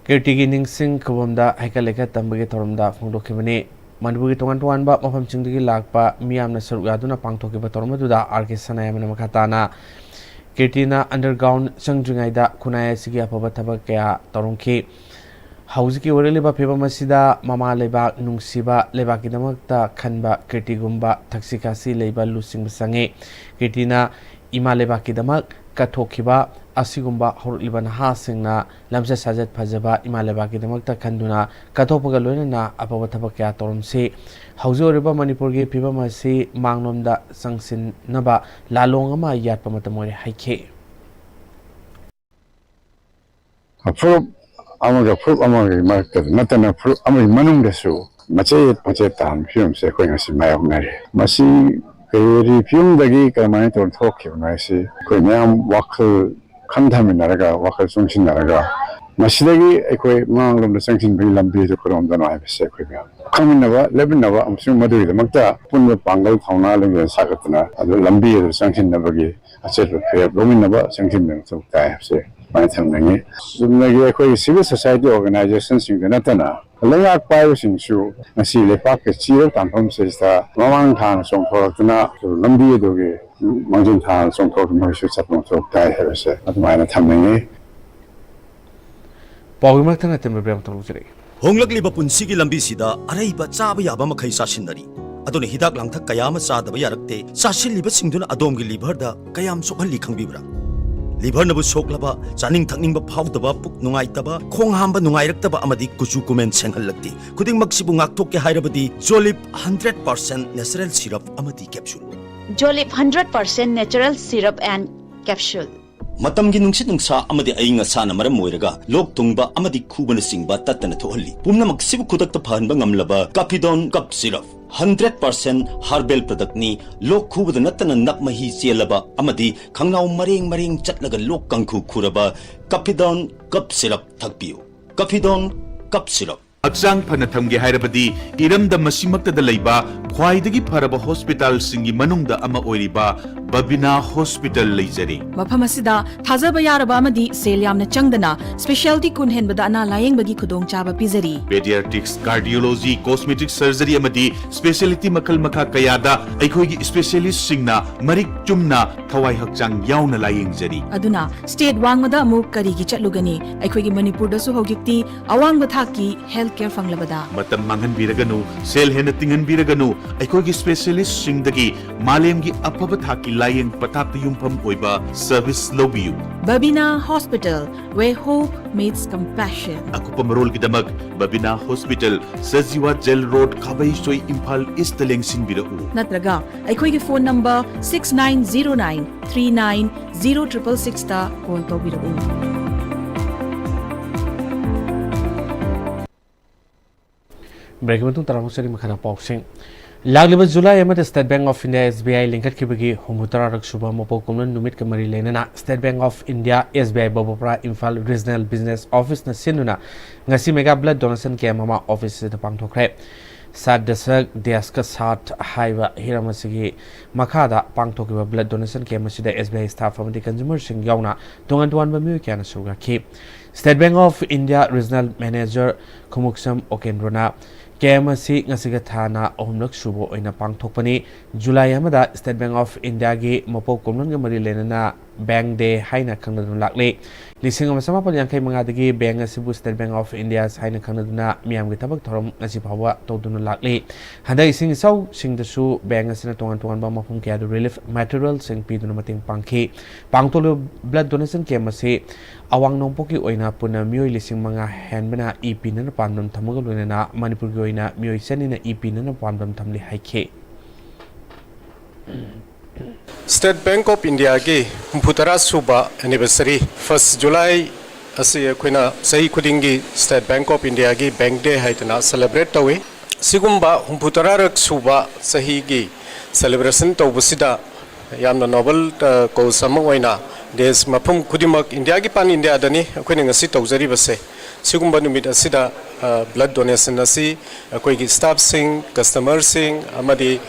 ꯀꯤꯔꯇꯤꯒꯤ ꯅꯤꯡꯁꯤꯡ ꯈꯨꯕꯝꯗ ꯍꯩꯀꯠ ꯂꯩꯀꯠ ꯇꯝꯕꯒꯤ ꯊꯧꯔꯝꯗ ꯐꯣꯡꯗꯣꯛꯈꯤꯕꯅꯤ꯫ ꯃꯅꯤꯄꯨꯔꯒꯤ ꯇꯣꯉꯥꯟ ꯇꯣꯉꯥꯟꯕ ꯃꯐꯝꯁꯤꯡꯗꯒꯤ ꯂꯥꯛꯄ ꯃꯤꯌꯥꯝꯅ ꯁꯔꯨꯛ ꯌꯥꯗꯨꯅ ꯄꯥꯡꯊꯣꯛꯈꯤꯕ ꯊꯧꯔꯝ ꯑꯗꯨꯗ ꯑꯥꯔ ꯀꯦ ꯁꯅꯥꯌꯥꯏꯃꯅ ꯃꯈꯥ ꯇꯥꯅ ꯀꯤꯔꯇꯤꯅ underground ꯆꯪꯗ꯭ꯔꯤꯉꯩꯗ ꯈꯨꯟꯅꯥꯏ ꯑꯁꯤꯒꯤ ꯑꯐꯕ ꯊꯕꯛ ꯀꯌꯥ ꯇꯧꯔꯝꯈꯤ꯫ ꯍꯧꯖꯤꯛꯀꯤ ꯑꯣꯏꯔꯛꯂꯤꯕ ꯐꯤꯕꯝ ꯑꯁꯤꯗ ꯃꯃꯥ ꯂꯩꯕꯥꯛ ꯅꯨꯡꯁꯤꯕ, ꯂꯩꯕꯥꯛꯀꯤꯗꯃꯛꯇ ꯈꯟꯕ ꯀꯤꯔꯇꯤꯒꯨꯝꯕ ꯊꯛꯁꯤ ꯈꯥꯁꯤ ꯂꯩꯕ ꯂꯨꯆꯤꯡꯕ ꯆꯪꯉꯤ꯫ ꯀꯤꯔꯇꯤꯅ ꯏꯃꯥ ꯂꯩꯕꯥꯛꯀꯤꯗꯃꯛ ꯀꯠꯊꯣꯛꯈꯤꯕ ꯑꯁꯤꯒꯨꯝꯕ ꯍꯧꯔꯛꯂꯤꯕ ꯅꯍꯥꯁꯤꯡꯅ ꯂꯝꯆꯠ ꯁꯥꯖꯠ ꯐꯖꯕ ꯏꯃꯥ ꯂꯩꯕꯥꯛꯀꯤꯗꯃꯛꯇ ꯈꯟꯗꯨꯅ ꯀꯠꯊꯣꯛꯄꯒ ꯂꯣꯏꯅꯅ ꯑꯐꯕ ꯊꯕꯛ ꯀꯌꯥ ꯇꯧꯔꯝꯁꯤ꯫ ꯍꯧꯖꯤꯛ ꯑꯣꯏꯔꯤꯕ ꯃꯅꯤꯄꯨꯔꯒꯤ ꯐꯤꯕꯝ ꯑꯁꯤ ꯃꯥꯡꯂꯣꯝꯗ ꯆꯪꯁꯤꯟꯅꯕ ꯂꯥꯂꯣꯡ ꯑꯃ ꯌꯥꯠꯄ ꯃꯇꯝ ꯑꯣꯏꯔꯦ ꯍꯥꯏꯈꯤ꯫ ꯐꯨꯔꯨꯞ ꯑꯃꯒ ꯐꯨꯔꯨꯞ ꯑꯃꯒꯤ ꯃꯔꯛꯇ ꯅꯠꯇꯅ ꯐꯨꯔꯨꯞ ꯑꯃꯒꯤ ꯃꯅꯨꯡꯗꯁꯨ ꯃꯆꯦꯠ ꯃꯆꯦꯠ ꯇꯥꯍꯟꯕ ꯐꯤꯕꯝꯁꯦ ꯑꯩꯈꯣꯏ ꯉꯁꯤ ꯃꯥꯌꯣꯛꯅꯔꯤ꯫ ꯃꯁꯤ ꯀꯩ ꯐꯤꯕꯝꯗꯒꯤ ꯀꯔꯝꯍꯥꯏꯅ ꯇꯧꯔ ꯊꯣꯛꯈꯤꯕꯅꯣ ꯍꯥꯏꯁꯤ ꯑꯩꯈꯣꯏ ꯃꯌꯥꯝ ꯋꯥꯈꯜ ꯈꯟꯊꯃꯤꯟꯅꯔꯒ, ꯋꯥꯈꯜ ꯆꯨꯡꯁꯤꯟꯅꯔꯒ, ꯃꯁꯤꯗꯒꯤ ꯑꯩꯈꯣꯏ ꯃꯥꯡꯂꯣꯝꯗ ꯆꯪꯁꯤꯟꯕꯒꯤ ꯂꯝꯕꯤꯗꯨ ꯀꯔꯣꯝꯗꯅꯣ ꯍꯥꯏꯕꯁꯦ ꯑꯩꯈꯣꯏ ꯃꯌꯥꯝ ꯈꯪꯃꯤꯟꯅꯕ, ꯂꯦꯞꯃꯤꯟꯅꯕ ꯑꯃꯁꯨꯡ ꯃꯗꯨꯒꯤꯗꯃꯛꯇ ꯑꯄꯨꯟꯕ ꯄꯥꯡꯒꯜ ꯊꯧꯅꯥ ꯂꯤꯡꯖꯦꯜ ꯁꯥꯒꯠꯇꯅ ꯑꯗꯨ ꯂꯝꯕꯤ ꯑꯗꯨ ꯆꯪꯁꯤꯟꯅꯕꯒꯤ ꯑꯆꯦꯠꯄ ꯐꯤꯔꯦꯞ ꯂꯧꯃꯤꯟꯅꯕ, ꯆꯪꯁꯤꯟꯕ ꯃꯊꯧ ꯇꯥꯏ ꯍꯥꯏꯕꯁꯦ ꯁꯨꯃꯥꯏꯅ ꯊꯝꯅꯤꯡꯉꯤ꯫ ꯆꯨꯝꯅꯒꯤ ꯑꯩꯈꯣꯏꯒꯤ civil society organizationꯁꯤꯡꯗ ꯅꯠꯇꯅ ꯂꯩꯉꯥꯛ ꯄꯥꯏꯕꯁꯤꯡꯁꯨ ꯉꯁꯤ ꯂꯩꯄꯥꯛꯀꯤ ꯆꯦꯔꯧ ꯇꯥꯟꯐꯝꯁꯤꯗ ꯃꯃꯥꯡ ꯊꯥꯅ ꯆꯣꯡꯊꯣꯔꯛꯇꯨꯅ ꯂꯝꯕꯤ ꯑꯗꯨꯒꯤ ꯃꯥꯡꯖꯤꯟ ꯊꯥꯅ ꯆꯣꯡꯊꯣꯔꯛꯇꯨꯅ ꯃꯈꯣꯏꯁꯨ ꯆꯠꯄ ꯃꯊꯧ ꯇꯥꯏ ꯍꯥꯏꯕꯁꯦ ꯑꯗꯨꯃꯥꯏꯅ ꯊꯝꯅꯤꯡꯉꯤ꯫ ꯄꯥꯎꯒꯤ ꯃꯔꯛꯇ ꯅꯠꯇꯦ ꯃꯦꯕ꯭ꯔꯦꯝ ꯇꯧꯖꯔꯛꯏ꯫ ꯍꯣꯡꯂꯛꯂꯤꯕ ꯄꯨꯟꯁꯤꯒꯤ ꯂꯝꯕꯤꯁꯤꯗ ꯑꯔꯩꯕ ꯆꯥꯕ ꯌꯥꯕ ꯃꯈꯩ ꯆꯥꯁꯤꯟꯅꯔꯤ꯫ ꯑꯗꯨꯅ ꯍꯤꯗꯥꯛ ꯂꯥꯡꯊꯛ ꯀꯌꯥ ꯑꯃ ꯆꯥꯗꯕ ꯌꯥꯔꯛꯇꯦ꯫ ꯆꯥꯁꯤꯜꯂꯤꯕꯁꯤꯡꯗꯨꯅ ꯑꯗꯣꯝꯒꯤ liverꯗ ꯀꯌꯥꯝ ꯁꯣꯛꯍꯜꯂꯤ ꯈꯪꯕꯤꯕ꯭ꯔꯥ? Liverꯅꯕꯨ ꯁꯣꯛꯂꯕ, ꯆꯥꯅꯤꯡ ꯊꯛꯅꯤꯡꯕ ꯐꯥꯎꯗꯕ, ꯄꯨꯛ ꯅꯨꯡꯉꯥꯏꯇꯕ, ꯈꯣꯡ ꯍꯥꯝꯕ ꯅꯨꯡꯉꯥꯏꯔꯛꯇꯕ ꯑꯃꯗꯤ ꯀꯨꯆꯨ ꯀꯨꯃꯦꯟ ꯁꯦꯡꯍꯜꯂꯛꯇꯦ꯫ ꯈꯨꯗꯤꯡꯃꯛꯁꯤꯕꯨ ꯉꯥꯛꯊꯣꯛꯀꯦ ꯍꯥꯏꯔꯕꯗꯤ Jolib hundred percent natural syrup ꯑꯃꯗꯤ capsule꯫ Jolib hundred percent natural syrup and capsule. ꯃꯇꯝꯒꯤ ꯅꯨꯡꯁꯤꯠ ꯅꯨꯡꯁꯥ ꯑꯃꯗꯤ ꯑꯏꯪ ꯑꯁꯥꯅ ꯃꯔꯝ ꯑꯣꯏꯔꯒ ꯂꯣꯛ ꯊꯨꯡꯕ ꯑꯃꯗꯤ ꯈꯨꯕꯅꯆꯤꯡꯕ ꯇꯠꯇꯅ ꯊꯣꯛꯍꯜꯂꯤ꯫ ꯄꯨꯝꯅꯃꯛꯁꯤꯕꯨ ꯈꯨꯗꯛꯇ ꯐꯍꯟꯕ ꯉꯝꯂꯕ Capidone Cough Syrup hundred percent herbal productꯅꯤ꯫ ꯂꯣꯛ ꯈꯨꯕꯗ ꯅꯠꯇꯅ ꯅꯞ ꯃꯍꯤ ꯆꯦꯜꯂꯕ ꯑꯃꯗꯤ ꯈꯪꯅꯥꯎ ꯃꯔꯦꯡ ꯃꯔꯦꯡ ꯆꯠꯂꯒ ꯂꯣꯛ ꯀꯥꯡꯈꯨ ꯈꯨꯔꯕ Capidone Cough Syrup ꯊꯛꯄꯤꯌꯨ꯫ Capidone Cough Syrup꯫ ꯍꯛꯆꯥꯡ ꯐꯅ ꯊꯝꯒꯦ ꯍꯥꯏꯔꯕꯗꯤ ꯏꯔꯝꯗꯝ ꯑꯁꯤꯃꯛꯇꯗ ꯂꯩꯕ ꯈ꯭ꯋꯥꯏꯗꯒꯤ ꯐꯔꯕ ꯍꯣꯁꯄꯤꯇꯥꯜꯁꯤꯡꯒꯤ ꯃꯅꯨꯡꯗ ꯑꯃ ꯑꯣꯏꯔꯤꯕ ꯕꯕꯤꯅꯥ ꯍꯣꯁꯄꯤꯇꯥꯜ ꯂꯩꯖꯔꯤ꯫ ꯃꯐꯝ ꯑꯁꯤꯗ ꯊꯥꯖꯕ ꯌꯥꯔꯕ ꯑꯃꯗꯤ ꯁꯦꯜ ꯌꯥꯝꯅ ꯆꯪꯗꯅ specialty ꯀꯨꯟ ꯍꯦꯟꯕꯗ ꯑꯅꯥ ꯂꯥꯌꯦꯡꯕꯒꯤ ꯈꯨꯗꯣꯡꯆꯥꯕ ꯄꯤꯖꯔꯤ꯫ Pediatrics, cardiology, cosmetic surgery ꯑꯃꯗꯤ specialty ꯃꯈꯜ ꯃꯈꯥ ꯀꯌꯥꯗ ꯑꯩꯈꯣꯏꯒꯤ specialistꯁꯤꯡꯅ ꯃꯔꯤꯛ ꯆꯨꯝꯅ ꯊꯋꯥꯏ ꯍꯛꯆꯥꯡ ꯌꯥꯎꯅ ꯂꯥꯌꯦꯡꯖꯔꯤ꯫ ꯑꯗꯨꯅ state ꯋꯥꯡꯃꯗ ꯑꯃꯨꯛ ꯀꯔꯤꯒꯤ ꯆꯠꯂꯨꯒꯅꯤ? ꯑꯩꯈꯣꯏꯒꯤ ꯃꯅꯤꯄꯨꯔꯗꯁꯨ ꯍꯧꯖꯤꯛꯇꯤ ꯑꯋꯥꯡꯕ ꯊꯥꯛꯀꯤ health care ꯐꯪꯂꯕꯗ꯫ ꯃꯇꯝ ꯃꯥꯡꯍꯟꯕꯤꯔꯒꯅꯨ, ꯁꯦꯜ ꯍꯦꯟꯅ ꯇꯤꯡꯍꯟꯕꯤꯔꯒꯅꯨ, ꯑꯩꯈꯣꯏꯒꯤ specialistꯁꯤꯡꯗꯒꯤ ꯃꯥꯂꯦꯝꯒꯤ ꯑꯐꯕ ꯊꯥꯛꯀꯤ ꯂꯥꯌꯦꯡ ꯄꯊꯥꯞꯇ ꯌꯨꯝꯐꯝ ꯑꯣꯏꯕ service ꯂꯧꯕꯤꯌꯨ꯫ Babina Hospital, where hope meets compassion. ꯑꯀꯨꯞꯄ ꯃꯔꯣꯜꯒꯤꯗꯃꯛ Babina hospital, Sajiwa jail road, Khabeisoi, Imphal east ꯂꯦꯡꯁꯤꯟꯕꯤꯔꯛꯎ꯫ ꯅꯠꯇ꯭ꯔꯒ ꯑꯩꯈꯣꯏꯒꯤ phone number six nine zero nine three nine zero triple sixꯇ call ꯇꯧꯕꯤꯔꯛꯎ꯫ Break ꯃꯇꯨꯡ ꯇꯔꯥꯃꯉꯥ ꯆꯅꯤ ꯃꯈꯥꯗ ꯄꯥꯎꯁꯤꯡ꯫ ꯂꯥꯛꯂꯤꯕ ꯖꯨꯂꯥꯏ ꯑꯃꯗ State Bank of India, S B I, ꯂꯤꯡꯈꯠꯈꯤꯕꯒꯤ ꯍꯨꯝꯐꯨ ꯇꯔꯥꯔꯛ ꯁꯨꯕ ꯃꯄꯣꯛ ꯀꯨꯝꯂꯣꯟ ꯅꯨꯃꯤꯠꯀ ꯃꯔꯤ ꯂꯩꯅꯅ State Bank of India, S B I, ꯕꯕꯣꯄ꯭ꯔꯥ, Imphal Regional Business Officeꯅ ꯁꯤꯟꯗꯨꯅ ꯉꯁꯤ mega blood donation camp ꯑꯃ office ꯑꯁꯤꯗ ꯄꯥꯡꯊꯣꯛꯈ꯭ꯔꯦ꯫ ꯁꯥꯠ ꯗꯁꯛ ꯗꯦꯁ ꯀ ꯁꯥꯠ ꯍꯥꯏꯕ ꯍꯤꯔꯝ ꯑꯁꯤꯒꯤ ꯃꯈꯥꯗ ꯄꯥꯡꯊꯣꯛꯈꯤꯕ blood donation camp ꯑꯁꯤꯗ S B I staff ꯑꯃꯗꯤ consumerꯁꯤꯡ ꯌꯥꯎꯅ ꯇꯣꯉꯥꯟ ꯇꯣꯉꯥꯟꯕ ꯃꯤꯑꯣꯏ ꯀꯌꯥꯅ ꯁꯔꯨꯛ ꯌꯥꯈꯤ꯫ State Bank of India Regional Manager ꯈꯨꯃꯨꯛꯁꯝ ꯑꯣꯀꯦꯟꯗ꯭ꯔꯣꯅ camp ꯑꯁꯤ ꯉꯁꯤꯒ ꯊꯥꯅ ꯑꯍꯨꯝꯂꯛ ꯁꯨꯕ ꯑꯣꯏꯅ ꯄꯥꯡꯊꯣꯛꯄꯅꯤ꯫ ꯖꯨꯂꯥꯏ ꯑꯃꯗ State Bank of Indiaꯒꯤ ꯃꯄꯣꯛ ꯀꯨꯝꯂꯣꯟꯒ ꯃꯔꯤ ꯂꯩꯅꯅ Bank Day ꯍꯥꯏꯅ ꯈꯪꯅꯗꯨꯅ ꯂꯥꯛꯂꯤ꯫ ꯂꯤꯁꯤꯡ ꯑꯃ ꯆꯃꯥꯄꯟ ꯌꯥꯡꯈꯩ ꯃꯉꯥꯗꯒꯤ bank ꯑꯁꯤꯕꯨ State Bank of India ꯍꯥꯏꯅ ꯈꯪꯅꯗꯨꯅ ꯃꯤꯌꯥꯝꯒꯤ ꯊꯕꯛ ꯊꯧꯔꯝ ꯉꯁꯤ ꯐꯥꯎꯕ ꯇꯧꯗꯨꯅ ꯂꯥꯛꯂꯤ꯫ ꯍꯟꯗꯛ ꯏꯁꯤꯡ ꯏꯆꯥꯎꯁꯤꯡꯗꯁꯨ bank ꯑꯁꯤꯅ ꯇꯣꯉꯥꯟ ꯇꯣꯉꯥꯟꯕ ꯃꯐꯝ ꯀꯌꯥꯗ relief materialꯁꯤꯡ ꯄꯤꯗꯨꯅ ꯃꯇꯦꯡ ꯄꯥꯡꯈꯤ꯫ ꯄꯥꯡꯊꯣꯛꯂꯤꯕ blood donation camp ꯑꯁꯤ ꯑꯋꯥꯡ ꯅꯣꯡꯄꯣꯛꯀꯤ ꯑꯣꯏꯅ ꯄꯨꯟꯅ ꯃꯤꯑꯣꯏ ꯂꯤꯁꯤꯡ ꯃꯉꯥ ꯍꯦꯟꯕꯅ ꯏ ꯄꯤꯅꯅ ꯄꯥꯟꯗꯝ ꯊꯝꯕꯒ ꯂꯣꯏꯅꯅ ꯃꯅꯤꯄꯨꯔꯒꯤ ꯑꯣꯏꯅ ꯃꯤꯑꯣꯏ ꯆꯅꯤꯅ ꯏ ꯄꯤꯅꯅ ꯄꯥꯟꯗꯝ ꯊꯝꯂꯤ ꯍꯥꯏꯈꯤ꯫ State Bank of Indiaꯒꯤ ꯍꯨꯝꯐꯨ ꯇꯔꯥ ꯁꯨꯕ anniversary, first July ꯑꯁꯤ ꯑꯩꯈꯣꯏꯅ ꯆꯍꯤ ꯈꯨꯗꯤꯡꯒꯤ State Bank of Indiaꯒꯤ Bank Day ꯍꯥꯏꯗꯅ celebrate ꯇꯧꯏ꯫ ꯁꯤꯒꯨꯝꯕ ꯍꯨꯝꯐꯨ ꯇꯔꯥꯔꯛ ꯁꯨꯕ ꯆꯍꯤꯒꯤ celebration ꯇꯧꯕꯁꯤꯗ ꯌꯥꯝꯅ noble, ꯑ, cause ꯑꯃ ꯑꯣꯏꯅ ꯗꯦꯁ ꯃꯐꯝ ꯈꯨꯗꯤꯡꯃꯛ, ꯏꯟꯗꯤꯌꯥꯒꯤ ꯄꯥꯟ ꯏꯟꯗꯤꯌꯥꯗꯅꯤ ꯑꯩꯈꯣꯏꯅ ꯉꯁꯤ ꯇꯧꯖꯔꯤꯕꯁꯦ꯫ ꯁꯤꯒꯨꯝꯕ ꯅꯨꯃꯤꯠ ꯑꯁꯤꯗ blood donation ꯑꯁꯤ ꯑꯩꯈꯣꯏꯒꯤ staffꯁꯤꯡ, customerꯁꯤꯡ ꯑꯃꯗꯤ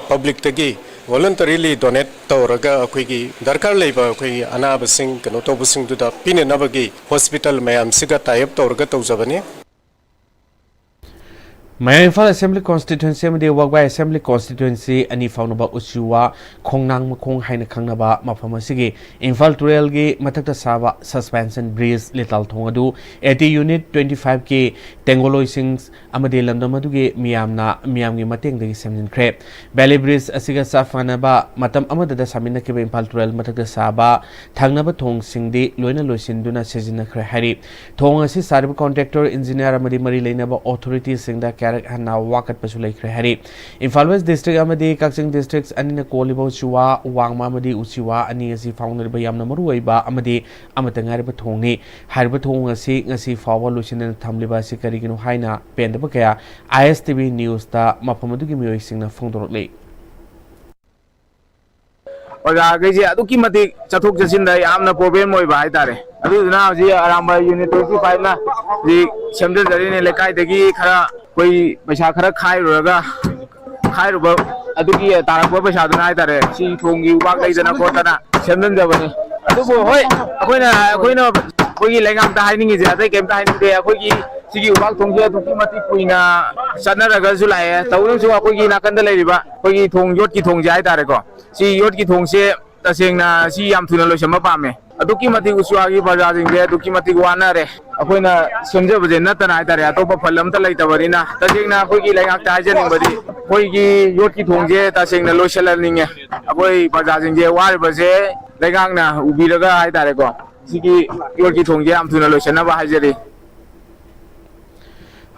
publicꯇꯒꯤ voluntarily donate ꯇꯧꯔꯒ ꯑꯩꯈꯣꯏꯒꯤ ꯗꯔꯀꯥꯔ ꯂꯩꯕ ꯑꯩꯈꯣꯏꯒꯤ ꯑꯅꯥꯕꯁꯤꯡ ꯀꯩꯅꯣ ꯇꯧꯕꯁꯤꯡꯗꯨꯗ ꯄꯤꯅꯅꯕꯒꯤ hospital ꯃꯌꯥꯝꯁꯤꯒ tie up ꯇꯧꯔꯒ ꯇꯧꯖꯕꯅꯤ꯫ ꯃꯌꯥꯏ ꯏꯝꯐꯥꯜ Assembly Constituency ꯑꯃꯗꯤ ꯋꯥꯒꯥꯏ Assembly Constituency ꯑꯅꯤ ꯐꯥꯎꯅꯕ ꯎꯆꯤꯋꯥ ꯈꯣꯡꯅꯥꯡ ꯃꯈꯣꯡ ꯍꯥꯏꯅ ꯈꯪꯅꯕ ꯃꯐꯝ ꯑꯁꯤꯒꯤ ꯏꯝꯐꯥꯜ ꯇꯨꯔꯦꯜꯒꯤ ꯃꯊꯛꯇ ꯁꯥꯕ suspension bridge ꯂꯤꯇꯥꯜ ꯊꯣꯡ ꯑꯗꯨ AT Unit twenty five ꯀꯤ ꯇꯦꯡꯒꯣꯂꯣꯏꯁꯤꯡ ꯑꯃꯗꯤ ꯂꯝꯗꯝ ꯑꯗꯨꯒꯤ ꯃꯤꯌꯥꯝꯅ ꯃꯤꯌꯥꯝꯒꯤ ꯃꯇꯦꯡꯗꯒꯤ ꯁꯦꯝꯖꯤꯟꯈ꯭ꯔꯦ꯫ Bailey Bridge ꯑꯁꯤꯒ ꯆꯞ ꯃꯥꯟꯅꯕ ꯃꯇꯝ ꯑꯃꯗꯗ ꯁꯥꯃꯤꯟꯅꯈꯤꯕ ꯏꯝꯐꯥꯜ ꯇꯨꯔꯦꯜ ꯃꯊꯛꯇ ꯁꯥꯕ ꯊꯪꯅꯕ ꯊꯣꯡꯁꯤꯡꯗꯤ ꯂꯣꯏꯅ ꯂꯣꯏꯁꯤꯟꯗꯨꯅ ꯁꯤꯖꯤꯟꯅꯈ꯭ꯔꯦ ꯍꯥꯏꯔꯤ꯫ ꯊꯣꯡ ꯑꯁꯤ ꯁꯥꯔꯤꯕ contractor, engineer ꯑꯃꯗꯤ ꯃꯔꯤ ꯂꯩꯅꯕ authorityꯁꯤꯡꯗ ꯀꯌꯥꯔꯛ ꯍꯟꯅ ꯋꯥꯀꯠꯄꯁꯨ ꯂꯩꯈ꯭ꯔꯦ ꯍꯥꯏꯔꯤ꯫ ꯏꯝꯐꯥꯜ West District ꯑꯃꯗꯤ ꯀꯛꯆꯤꯡ District ꯑꯅꯤꯅ ꯀꯣꯜꯂꯤꯕ ꯎꯆꯤꯋꯥ ꯋꯥꯡꯃ ꯑꯃꯗꯤ ꯎꯆꯤꯋꯥ ꯑꯅꯤ ꯑꯁꯤ ꯐꯥꯎꯅꯔꯤꯕ ꯌꯥꯝꯅ ꯃꯔꯨꯑꯣꯏꯕ ꯑꯃꯗꯤ ꯑꯃꯠꯇ ꯉꯥꯏꯔꯕ ꯊꯣꯡꯅꯤ꯫ ꯍꯥꯏꯔꯤꯕ ꯊꯣꯡ ꯑꯁꯤ ꯉꯁꯤ ꯐꯥꯎꯕ ꯂꯣꯏꯁꯤꯟꯗꯅ ꯊꯝꯂꯤꯕ ꯑꯁꯤ ꯀꯔꯤꯒꯤꯅꯣ ꯍꯥꯏꯅ ꯄꯦꯟꯗꯕ ꯀꯌꯥ ISTV Newsꯇ ꯃꯐꯝ ꯑꯗꯨꯒꯤ ꯃꯤꯑꯣꯏꯁꯤꯡꯅ ꯐꯣꯡꯗꯣꯔꯛꯂꯤ꯫ ꯑꯣꯖꯥꯈꯩꯁꯦ ꯑꯗꯨꯛꯀꯤ ꯃꯇꯤꯛ ꯆꯠꯊꯣꯛ ꯆꯠꯁꯤꯟꯗ ꯌꯥꯝꯅ problem ꯑꯣꯏꯕ ꯍꯥꯏꯇꯥꯔꯦ꯫ ꯑꯗꯨꯗꯨꯅ ꯍꯧꯖꯤꯛ ꯑꯔꯥꯝꯕ Unit twenty fiveꯅ ꯍꯧꯖꯤꯛ ꯁꯦꯝꯖꯤꯟꯖꯔꯤꯅꯦ꯫ ꯂꯩꯀꯥꯏꯗꯒꯤ ꯈꯔ ꯑꯩꯈꯣꯏ ꯄꯩꯁꯥ ꯈꯔ ꯈꯥꯏꯔꯨꯔꯒ, ꯈꯥꯏꯔꯨꯕ ꯑꯗꯨꯒꯤ ꯇꯥꯔꯛꯄ ꯄꯩꯁꯥꯗꯨꯅ ꯍꯥꯏꯇꯥꯔꯦ, ꯁꯤ ꯊꯣꯡꯒꯤ ꯎꯕꯥꯛ ꯂꯩꯗꯅ ꯈꯣꯠꯇꯅ ꯁꯦꯝꯖꯤꯟꯖꯕꯅꯤ꯫ ꯑꯗꯨꯕꯨ ꯍꯣꯏ, ꯑꯩꯈꯣꯏꯅ, ꯑꯩꯈꯣꯏꯅ ꯑꯩꯈꯣꯏꯒꯤ ꯂꯩꯉꯥꯛꯇ ꯍꯥꯏꯅꯤꯡꯉꯤꯁꯦ ꯑꯇꯩ ꯀꯩꯝꯇ ꯍꯥꯏꯅꯤꯡꯗꯦ꯫ ꯑꯩꯈꯣꯏꯒꯤ ꯁꯤꯒꯤ ꯎꯕꯥꯛ ꯊꯣꯡꯁꯦ ꯑꯗꯨꯛꯀꯤ ꯃꯇꯤꯛ ꯀꯨꯏꯅ ꯆꯠꯅꯔꯒꯁꯨ ꯂꯥꯛꯑꯦ꯫ ꯇꯧꯕꯅꯁꯨ ꯑꯩꯈꯣꯏꯒꯤ ꯅꯥꯀꯟꯗ ꯂꯩꯔꯤꯕ ꯑꯩꯈꯣꯏꯒꯤ ꯊꯣꯡ, ꯌꯣꯠꯀꯤ ꯊꯣꯡꯁꯦ ꯍꯥꯏꯇꯥꯔꯦꯀꯣ, ꯁꯤ ꯌꯣꯠꯀꯤ ꯊꯣꯡꯁꯦ ꯇꯁꯦꯡꯅ ꯁꯤ ꯌꯥꯝ ꯊꯨꯅ ꯂꯣꯏꯁꯤꯟꯕ ꯄꯥꯝꯃꯦ꯫ ꯑꯗꯨꯛꯀꯤ ꯃꯇꯤꯛ ꯎꯆꯤꯋꯥꯒꯤ ꯄ꯭ꯔꯖꯥꯁꯤꯡꯁꯦ ꯑꯗꯨꯛꯀꯤ ꯃꯇꯤꯛ ꯋꯥꯅꯔꯦ꯫ ꯑꯩꯈꯣꯏꯅ ꯁꯦꯝꯖꯕꯁꯦ ꯅꯠꯇꯅ ꯍꯥꯏꯇꯥꯔꯦ, ꯑꯇꯣꯞꯄ ꯐꯜ ꯑꯝꯇ ꯂꯩꯇꯕꯅꯤꯅ, ꯇꯁꯦꯡꯅ ꯑꯩꯈꯣꯏꯒꯤ ꯂꯩꯉꯥꯛꯇ ꯍꯥꯏꯖꯅꯤꯡꯕꯗꯤ, ꯑꯩꯈꯣꯏꯒꯤ ꯌꯣꯠꯀꯤ ꯊꯣꯡꯁꯦ ꯇꯁꯦꯡꯅ ꯂꯣꯏꯁꯤꯜꯍꯟꯅꯤꯡꯉꯦ꯫ ꯑꯩꯈꯣꯏ ꯄ꯭ꯔꯖꯥꯁꯤꯡꯁꯦ ꯋꯥꯔꯤꯕꯁꯦ ꯂꯩꯉꯥꯛꯅ ꯎꯕꯤꯔꯒ ꯍꯥꯏꯇꯥꯔꯦꯀꯣ, ꯁꯤꯒꯤ ꯌꯣꯠꯀꯤ ꯊꯣꯡꯁꯦ ꯌꯥꯝ ꯊꯨꯅ ꯂꯣꯏꯁꯤꯟꯅꯕ ꯍꯥꯏꯖꯔꯤ꯫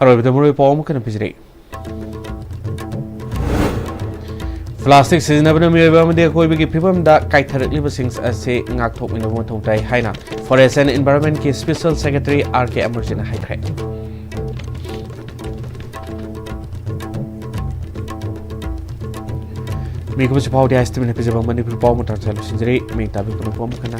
ꯑꯔꯣꯏꯕꯗ ꯃꯔꯨꯑꯣꯏꯕ ꯄꯥꯎ ꯑꯃꯨꯛ ꯍꯟꯅ ꯄꯤꯖꯔꯛꯏ꯫ Plastic ꯁꯤꯖꯤꯟꯅꯕꯅ ꯃꯤꯑꯣꯏꯕ ꯑꯃꯗꯤ ꯑꯀꯣꯏꯕꯒꯤ ꯐꯤꯕꯝꯗ ꯀꯥꯏꯊꯔꯛꯂꯤꯕꯁꯤꯡ ꯑꯁꯤ ꯉꯥꯛꯊꯣꯛꯃꯤꯟꯅꯕ ꯃꯊꯧ ꯇꯥꯏ ꯍꯥꯏꯅ Forest and Environmentꯀꯤ Special Secretary R K Amarjitꯅ ꯍꯥꯏꯈ꯭ꯔꯦ꯫ ꯃꯤꯀꯨꯞ ꯑꯁꯤ ꯐꯥꯎꯗꯤ ISTVꯅ ꯄꯤꯖꯕ ꯃꯅꯤꯄꯨꯔꯤ ꯄꯥꯎ ꯃꯇꯥꯡꯁꯤꯗ ꯂꯣꯏꯁꯤꯟꯖꯔꯤ꯫ ꯃꯤ ꯇꯥꯕꯤ ꯄꯨꯝꯅꯃꯛꯄꯨ ꯑꯃꯨꯛ ꯍꯟꯅ